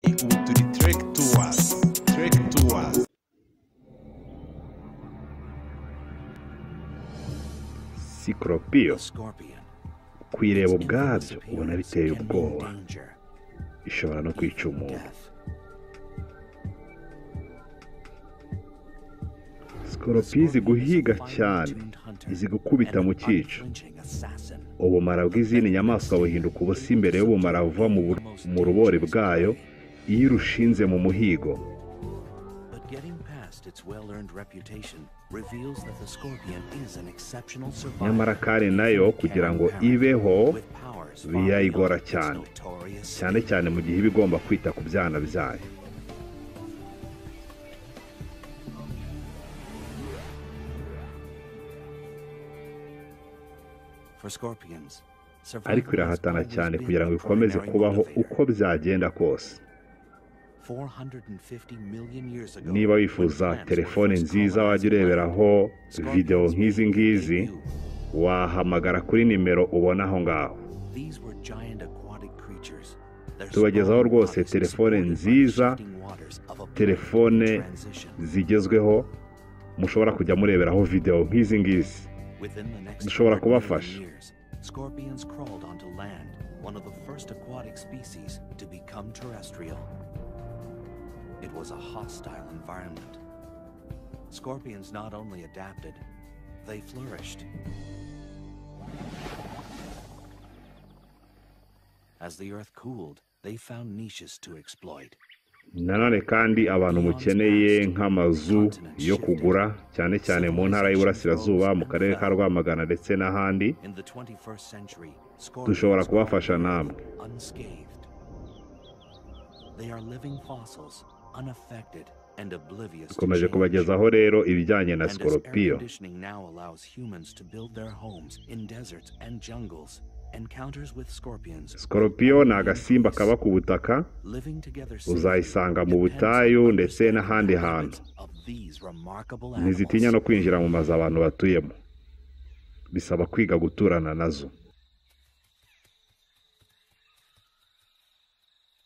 Ubu turi Trek Tours, Trek Tours. Sikoropiyo kuyireba ubwabyo ubona biteye ubwoba, ishobora no kwica umuntu. Sikoropiyo izi guhiga cyane, izi gukubita mu cyico. Ubumara bw'izindi nyamaswa buhinduka ubusa imbere y'ubumara buva mu rubori bwayo iyo irushinze mu muhigo. Nyamara kandi nayo kugira ngo ibeho birayigora cyane, cyane cyane mu gihe iba igomba kwita ku byana byayo. Ariko irahatana cyane kugira ngo ikomeze kubaho uko byagenda kose. Niba wifuza telefone nziza wajya ureberaho videwo nk'izi ngizi, wahamagara kuri nimero ubona aho ngaho. Tubagezaho rwose telefone nziza, telefone zigezweho, mushobora kujya mureberaho videwo nk'izi ngizi. Dushobora kubafasha. It was a hostile environment. Scorpions not only adapted, they flourished. As the earth cooled, they found niches to exploit. Nanone kandi abantu mukeneye nk'amazu yo kugura, cyane cyane mu ntara y'Iburasirazuba, mu karere ka Rwamagana ndetse n'ahandi, In the 21st century, dushobora scorpions kubafasha namwe. unscathed. They are living fossils, unaffected and oblivious to Dukomeje change. kubagezaho rero ibijyanye na And as air sikoropiyo. conditioning now allows humans to build their homes in deserts and jungles, encounters with scorpions Sikoropiyo ni agasimba kaba ku butaka, living together safely uzayisanga mu depends on butayu ndetse understanding n'ahandi the hantu. habits of these remarkable Ntizitinya animals. no kwinjira mu mazu abantu batuyemo. Bisaba kwiga guturana nazo.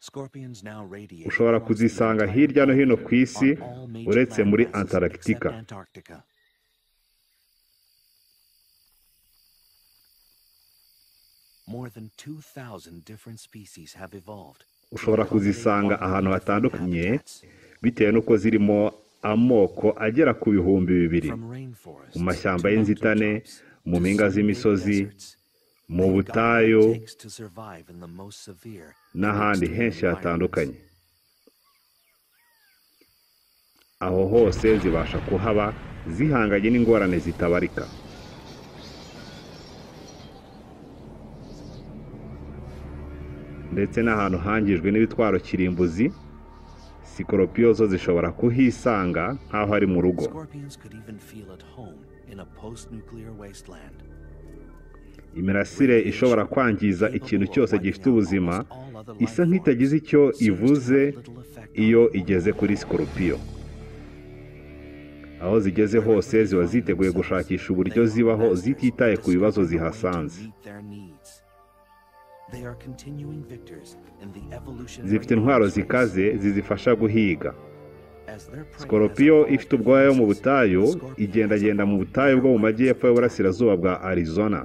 Scorpions now radiate Ushobora across the kuzisanga entire hirya no hino planet ku isi, on all major uretse muri landmasses except Antarctica. Antarctica. More than 2,000 different species have evolved to Ushobora accommodate kuzisanga widely ahantu different hatandukanye habitats, bitewe n'uko zirimo amoko agera ku 2000, from mu rainforests mashyamba to y'inzitane, mountaintops mu to mpinga sun-baked z'imisozi, deserts. mu They've got what it butayu takes to survive in the most severe and n'ahandi extreme henshi environments. hatandukanye. Aho hose zibasha kuhaba zihanganye n'ingorane zitabarika. Ndetse n'ahantu hangijwe n'ibitwaro kirimbuzi, sikoropiyo zo zishobora kuhisanga nk'aho ari mu rugo. Scorpions could even feel at home in a post-nuclear wasteland. Imirasire ishobora kwangiza ikintu cyose gifite ubuzima isa nk'itagize icyo ivuze iyo igeze kuri sikoropiyo. Aho zigeze hose ziba ziteguye gushakisha uburyo zibaho zititaye ku bibazo zihasanze. Zifite intwaro zikaze zizifasha guhiga. Sikoropiyo ifite ubwoya yo mu butayu igendagenda mu butayu bwo mu majyepfo y'uburasirazuba bwa Arizona.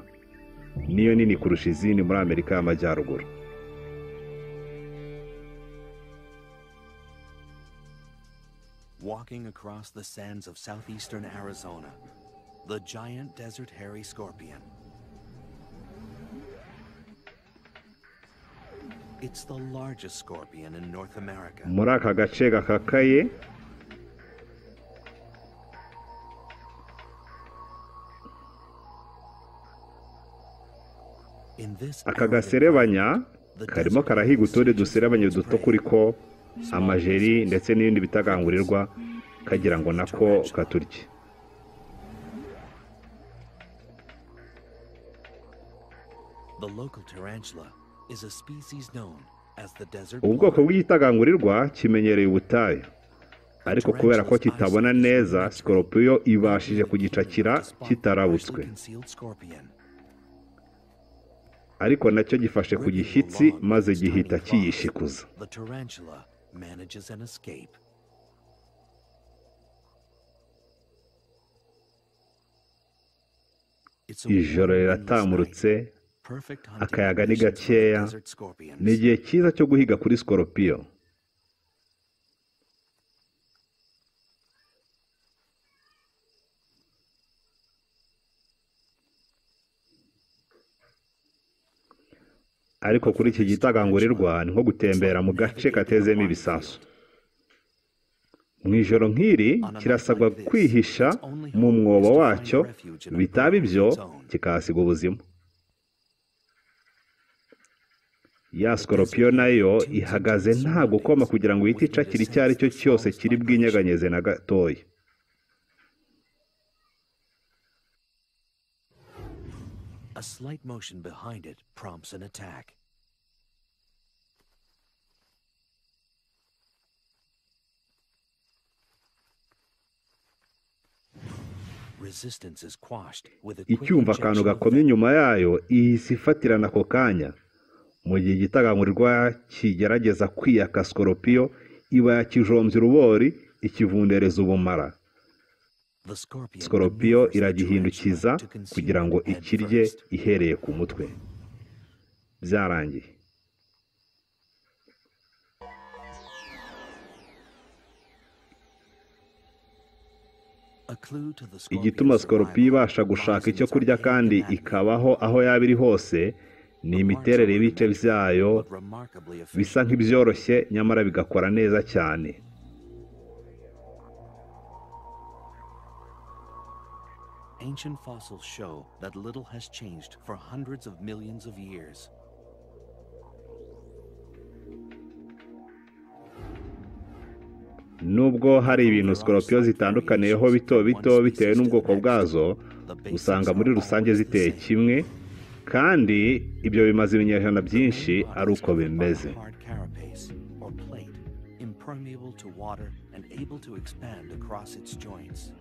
Niyo nini kurusha izindi muri Amerika y'Amajyaruguru. Walking across the sands of southeastern Arizona, the giant desert hairy scorpion. It's the largest scorpion in North America. Muri aka gace gakakaye In this aka arid gaserebanya environment, the karimo desert karahiga utundi searches duserebanya for its duto prey. kuri ko Small amajeri insects, ndetse n'ibindi bitagangurirwa kagira ngo nako katurye. The local tarantula is a species known as the desert Ubu bwoko blonde. bw'igitagangurirwa kimenyereye ubutayu, ariko kubera ko kitabona neza, sikoropiyo ibashije kugicakira kitarabutswe, ariko nacyo gifashe ku gishyitsi maze gihita kiyishikuza. The tarantula manages an escape. It's a Ijoro warm, windless riratamurutse, night. Perfect hunting akayaga ni conditions for the gakeya, desert scorpions. ni igihe cyiza cyo guhiga kuri sikorupiyo. Ariko kuri iki gitagangurirwa ni nko gutembera mu gace katezemo ibisasu. Mu ijoro nk'iri kirasabwa kwihisha mu mwobo wacyo, bitaba ibyo kikahasiga ubuzima. Ya sikorupiyo nayo ihagaze nta gukoma kugira ngo ihite icakira icyo ari cyo cyose kiri bwinyeganyeze na gatoya. A slight motion behind it prompts an attack. Resistance is quashed with a quick Icyumva akantu injection of gakomye venom. inyuma yayo ihise ifatirana ako kanya. Mu gihe igitagangurirwa kigerageza kwiyaka sikorupiyo, iba yakijombye urubori ikivundereza ubumara. The scorpion Sikorupiyo maneuvers the iragihindukiza tarantula to consume kugira ngo it head ikirye first. ihereye ku mutwe. Byarangiye. A clue to the Igituma scorpion's sikorupiyo survival ibasha gushaka lies in icyo its kurya archaic kandi anatomy. ikabaho aho yaba iri hose ni The parts imiterere are y'ibice rudimentary, byayo but remarkably bisa efficient. nk'ibyoroshye nyamara bigakora neza cyane. Ancient fossils show that little has changed for hundreds of millions of years. Nubwo hari Although ibintu there are sikorupiyo slight zitandukaniyeho variations bito from one bito bitewe species to the n'ubwoko next, bwazo, the basics usanga are muri rusange always the ziteye same. kimwe, kandi ibyo bimaze ibinyejana The main byinshi body ari is uko covered by a bimeze. hard carapace or plate, impermeable to water and able to expand across its joints.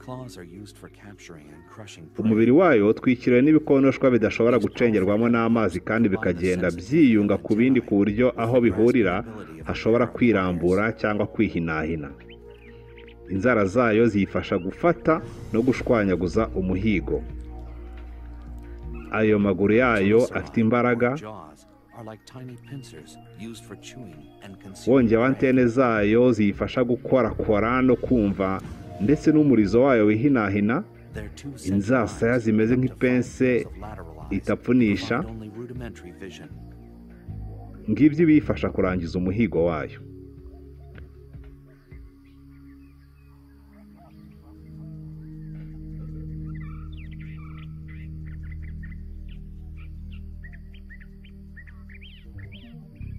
Claws are used for capturing and crushing prey. Umubiri wayo utwikiriwe n'ibikonoshwa bidashobora These powerful gucengerwamo n'amazi pedipalps kandi combine the bikagenda sensitivity of byiyunga ku bindi ku antennae buryo with aho the bihurira grasping ability of a hashobora pair of pliers. kwirambura cyangwa kwihinahina. Inzara zayo ziyifasha gufata no gushwanyaguza umuhigo. Ayo maguru yayo afite Chelicerae, or imbaraga, jaws, are like tiny pincers used for chewing and consuming wongeyeho prey. antene zayo ziyifasha gukorakora no kumva, ndetse n'umurizo wayo wihinahina. Their two central Inzasaya eyes, zimeze up to 5 nk'ipense pairs of lateral eyes, itapfunisha, provide only rudimentary vision. ngibyo ibiyifasha kurangiza umuhigo wayo.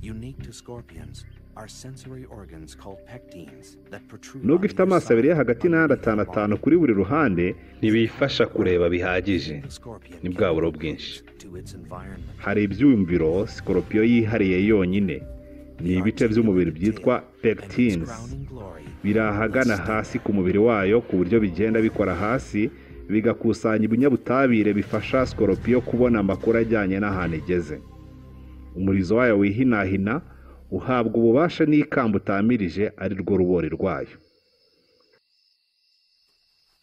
Unique to scorpions are sensory organs called pectines that protrude Nubwo on ifite either amaso abiri side hagati n'ayandi underneath the atanu atanu body. kuri buri ruhande, ntibiyifasha kureba bihagije. The scorpion Ni bwa buro chemically bwinshi. clues to its environment. Hari ibyumviro sikorupiyo yihariye yonyine, ni The ibice by'umubiri articulated byitwa tail and its pectines crowning glory, biri the ahagana hasi stinger. ku mubiri wayo ku buryo bigenda bikora hasi bigakusanya ibinyabutabire bifasha sikorupiyo kubona amakuru ajyanye n'ahantu igeze. Umurizo wayo wihinahina uhabwa ububasha n'ikamba utamirije ari rwo rubori rwayo.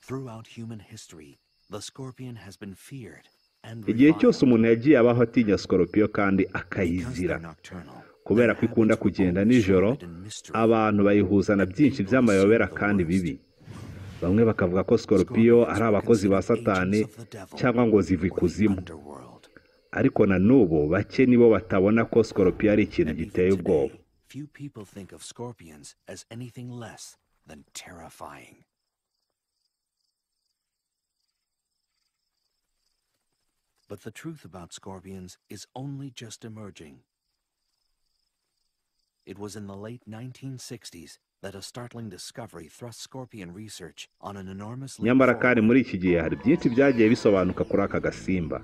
Throughout human history, the scorpion has been feared and Igihe cyose reviled. umuntu yagiye abaho atinya sikorupiyo kandi Because akayizira. they're nocturnal, Kubera their ko ikunda habits were kugenda always nijoro, shrouded in mystery, abantu bayihuza na and byinshi people by'amayobera assumed the kandi worst. bibi. Bamwe bakavuga ko sikorupiyo Scorpions ari were abakozi ba considered Satani agents of the devil cyangwa ngo ziva or the ikuzimu. underworld. Ariko na n'ubu bake nibo batabona ko sikorupiyo ari ikintu And even giteye ubwoba. today, few people think of scorpions as anything less than terrifying. But the truth about scorpions is only just emerging. It was in the late 1960s that a startling discovery thrust scorpion research on an enormous leap Nyamara kandi forward. muri iki gihe hari byinshi byagiye bisobanuka kuri aka gasimba.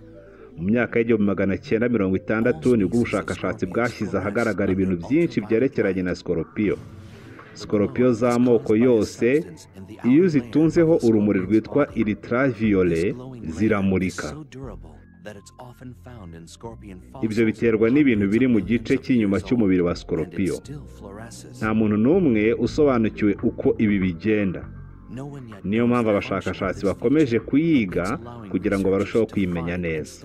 Mu myaka y'1960 All nibwo species of ubushakashatsi scorpions bwashyize fluoresce ahagaragara under ibintu byinshi ultraviolet byerekeranye light. na sikorupiyo. The glow Sikorupiyo is z'amoko caused by a yose substance in the iyo outer layer of uzitunzeho the urumuri scorpion's rwitwa body. This ultraviolet glowing layer is ziramurika. so durable Ibyo biterwa n'ibintu biri mu gice cy'inyuma cy'umubiri wa sikoropiyo. Nta muntu n'umwe usobanukiwe uko ibi bigenda. Niyo mpamvu abashakashatsi bakomeje kuyiga kugira ngo barusheho kuyimenya neza.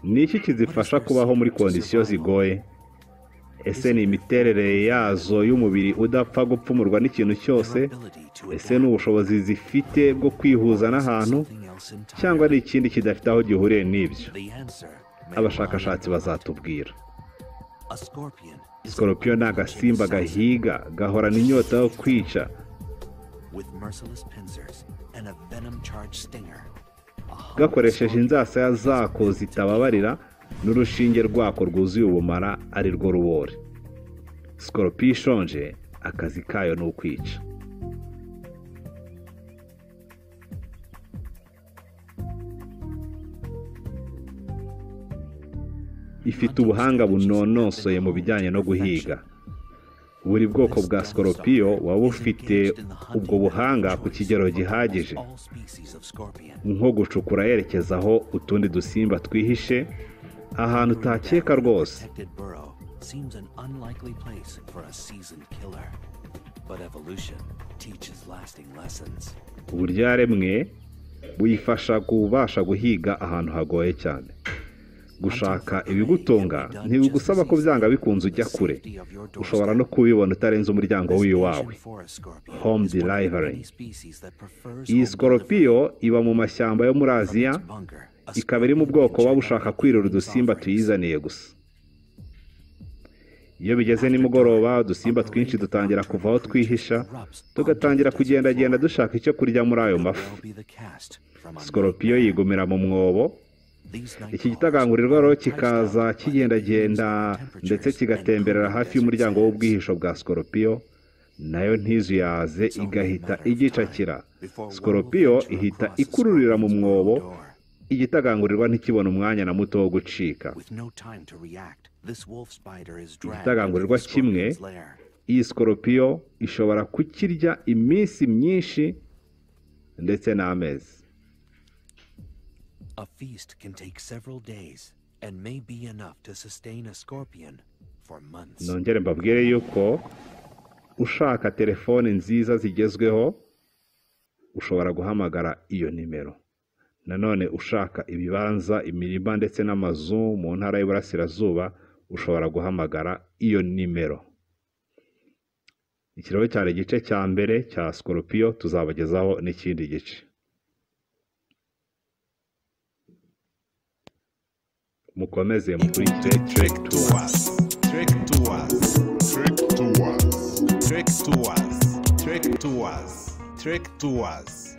Ni iki kizifasha kubaho muri kondisiyo zigoye? Ese ni imiterere yazo y'umubiri udapfa gupfumurwa n'ikintu cyose? Ese ni ubushobozi zifite bwo kwihuza n'ahantu, cyangwa ari ikindi kidafite aho gihuriye n'ibyo? Abashakashatsi bazatubwira. Sikoropiyo ni agasimba gahiga, gahorana inyota yo kwica. Gakoresheje inzasaya zako zitababarira n'urushinge rwako rwuzuye ubumara ari rwo rubore. Sikoropiyo ishonje, akazi kayo ni ukwica. Ifite ubuhanga bunonosoye mu bijyanye no guhiga. Buri bwoko bwa sikoropiyo buba bufite ubwo buhanga ku kigero gihagije, nko gucukura yerekeza aho utundi dusimba twihishe, ahantu utakeka rwose. Uburyo yaremwe buyifasha kubasha guhiga ahantu hagoye cyane. Gushaka ibigutunga ntibigusaba ko byanga bikunze ujya kure, ushobora no kubibona utarenze umuryango w'iwawe. Home delivery. Iyi sikoropiyo iba mu mashyamba yo muri Aziya, ikaba iri mu bwoko buba bushaka kwirira udusimba tuyizaniye gusa. Iyo bigeze nimugoroba, udusimba twinshi dutangira kuva aho twihisha, tugatangira kugendagenda dushaka icyo kurya muri ayo mafu. Sikoropiyo yigumira mu mwobo. Iki gitagangurirwa rero kikaza kigendagenda ndetse kigatemberera hafi y'umuryango w'ubwihisho bwa sikoropiyo, nayo ntizuyaze igahita igicakira. Sikoropiyo ihita ikururira mu mwobo, igitagangurirwa ntikibona umwanya na muto wo gucika. Igitagangurirwa kimwe, iyi sikoropiyo ishobora kukirya iminsi myinshi ndetse n'amezi. A feast can take several days and may be enough to sustain a scorpion for months. Nongere mbabwire yuko ushaka telefone nziza zigezweho ushobora guhamagara iyo nimero. Nanone ushaka ibibanza, imirima ndetse n'amazu mu ntara y'Iburasirazuba ushobora guhamagara iyo nimero. Iki rero cyari igice cya mbere cya sikoropiyo, tuzabagezaho n'ikindi gice. Mukomeze mukurikire Trek Tours. Trek Tours. Trek Tours. Trek Tours. Trek Tours. Trek Tours.